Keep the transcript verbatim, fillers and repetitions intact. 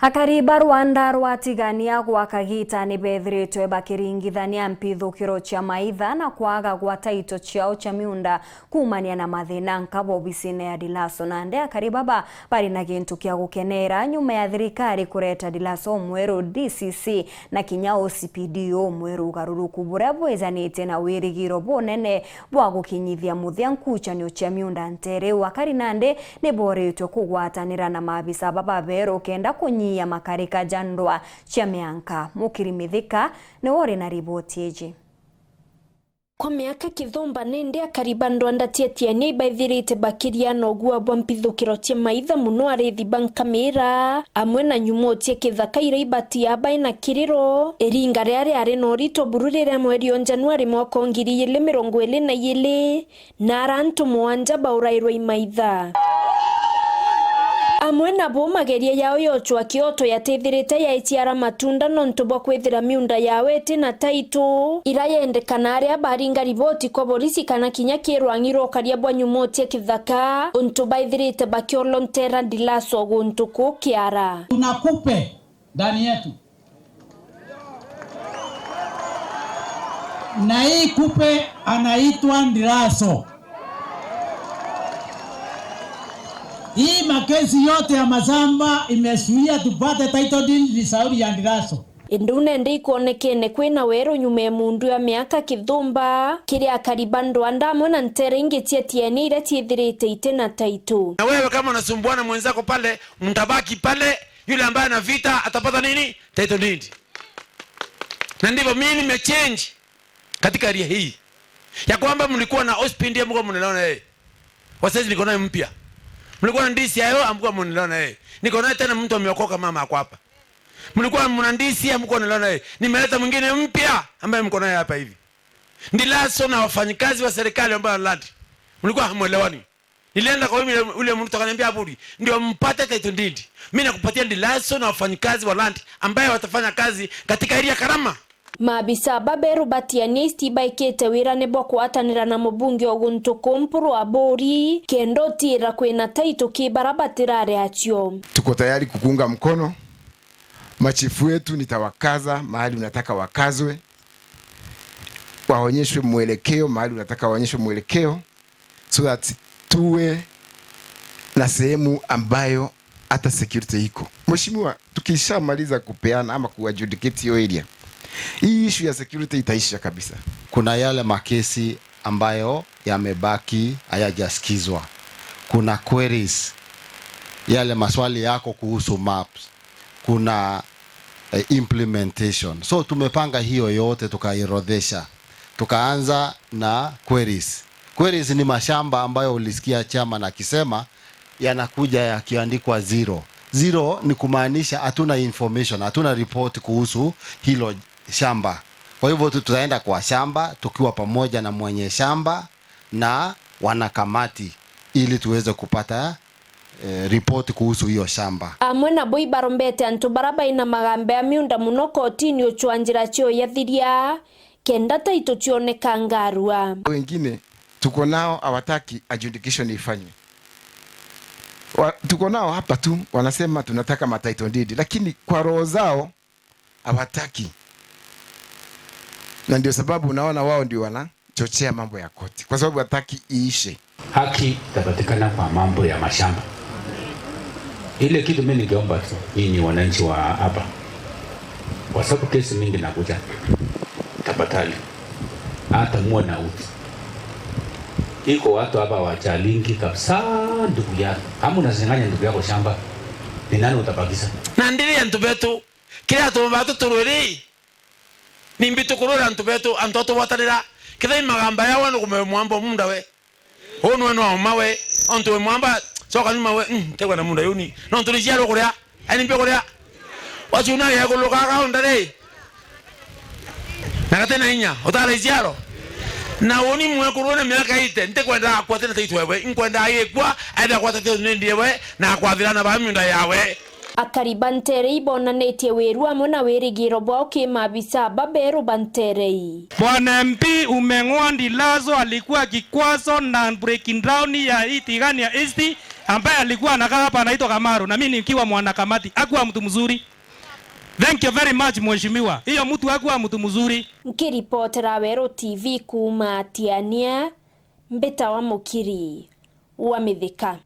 Akari ba rwanda rwa Tigania gwa kagiita ni beethiritwe bakiringithania mpithukiro cia maitha na kwaga gwa taito ciao cia miunda kuumania na mathina nka bobisine ya Dilaso. Nandi akari baba bari na gintu kia gukeneera nyuma ya thirikari kureta Dilaso mweru, D C C, na kinya O C P D O mweru. Ugaruruku buria bwijanitie na wirigiro bunene bwa gukinyithia muthia nkucanio cia miunda nteere iu. Akari nandi ni booritwe kugwatanira na maabisa baba beeru kenda kunyia makarika ja ndwaa cia mianka. Mukiri Mithika niwe uri na riboti iji. Kwa miaka kithumba nindi akari ba ndwanda cia Tiania ibaithirite bakiria na ugua bwa mpithukiro cia maitha, muno arithi ba nkamira amwe na nyumo cia kithaka iria ibatiaa bai na kiriro. Iringa riria riari na urito buru riria mweri o Januari mwaka o ngiri igiri mirongo iri na igiri, na ara antu mugwanja baurairwe i maitha. Amwe nabo mageria yao ya ucwa kioto yatithirite yaiciara matunda nontu bwa kwithira miunda yao iti na taito ira yendekana, aria baringa riboti kwa borisi kana kinya kirwang'i rwa ukaria bwa nyumo cia kithaka, untu baithirite bakiolontera Dilaso guntu kuu kiara. Tuna kupe ndani yetu. Na hii kupe anaitwa Ndiraso. Hii makesi yote ya mashamba imezuia tupate title deed ni sauri ya Ndiraso. Indi u nende ikwonekene kwina weru nyuma ya mundu ya miaka kithumba, kiri akari ba ndwanda amwe na ntere ingi cia Tiania iria ciithirite iti na taito. Na wewe kama unasumbuana mwenzako pale, mtabaki pale, yule ambaye ana vita atapata nini? Title deed. Na ndivyo mimi nimechange katika area hii. Ya kwamba mlikuwa na O C P D, hamkuwa mnaelewana yeye. Wa saizi niko naye mpya. Mlikuwa na D C I O, hamkuwa mnaelewana yeye. Niko naye tena mtu ameokoka, mama ako hapa. Mlikuwa mna D C, hamkuwa mnaelewana yeye. Nimeleta mwingine mpya ambaye mko naye hapa hivi. Ndilaso na wafanyikazi wa serikali ambao land. Mlikuwa hamwelewani. Nilienda kwa yule, yule mtu akaniambia, "Aburi, ndio mpate title deed. Mimi nakupatia Ndilaso na wafanyikazi wa land ambaye watafanya kazi katika area Karama." Maabisa baberu ba Tiania East baikite wirane bwa kwatanira na mubunge o guntu kuu Mpuru Aburi, kenda utiira kwina taito ki bara batirari acio. Tuko tayari kukuunga mkono. Machifu wetu nitawakaza mahali unataka wakazwe, waonyeshwe mwelekeo mahali unataka waonyeshwe mwelekeo, so that tuwe na sehemu ambayo hata security iko. Mheshimiwa, tukishamaliza kupeana ama kuadjudicate hiyo area, hii issue ya security itaisha kabisa. Kuna yale makesi ambayo yamebaki hayajasikizwa. Kuna queries, yale maswali yako kuhusu maps. Kuna, eh, implementation. So tumepanga hiyo yote tukaiorodhesha. Tukaanza na queries. Queries ni mashamba ambayo ulisikia chairman akisema yanakuja yakiandikwa zero. Zero ni kumaanisha hatuna information, hatuna report kuhusu hilo shamba. Kwa hivyo tu-, tutaenda kwa shamba tukiwa pamoja na mwenye shamba na wanakamati ili tuweze kupata, eh, report kuhusu hiyo shamba. Amwe nabo ibarombete antu bara baina magambo ya miunda muno kotini uchwa njira cio yathiria, kenda taito cioneka ngarua. Wengine tuko nao hawataki adjudication ifanywe. Wa-, tuko nao hapa tu, wanasema, "Tunataka ma title deed," lakini kwa roho zao hawataki. Na ndio sababu unaona wao ndio wanachochea mambo ya koti, kwa sababu hataki iishe. Haki itapatikana kwa mambo ya mashamba. Ile kitu mimi ningeomba tu nyinyi wananchi wa hapa, kwa sababu kesi mingi nakuja, tafadhali, hata muwe na utu. Iko watu hapa wachalingi kabisa ndugu yako. Kama unanyang'anya ndugu yako shamba, ni nani utabakisha? Na ndiri antu betu, kila antu batu turwiri, ni mbitu kurwira antu betu, antu atugwatanira, kethira i magamba yao ni kumwe mwamba munda we. Uu nwe nwa uma we, ontu we mwamba, coka nyuma we, mm, tegwa na munda yuni. Nontu ni ciaro kuria, ani mbio kuria. Wacu na ya kuluka ka onda ri. Na gate na inya, utara ciaro. Na uni mwekuru na miaka ite, ntikwenda akwa tena taitu wewe, inkwenda agikwa, aenda kwa tatu nindie we, na kwathira na ba miunda yawe. Akari ba Nterei bonanitie wiru amwe na wirigiro bwao ki maabisa baberu ba Nterei. Bwana M P, umeng'oa Ndilazo alikuwa kikwazo na breaking down ya hii Tigania East, ambaye alikuwa anakaa hapa anaitwa Kamaru, na mimi nikiwa mwana kamati, hakuwa mtu mzuri. Thank you very much, mheshimiwa. Hiyo mtu hakuwa mtu mzuri. Nkiripotera Weru T V kuuma Tiania, mbitawa Mukiri wa Mithika.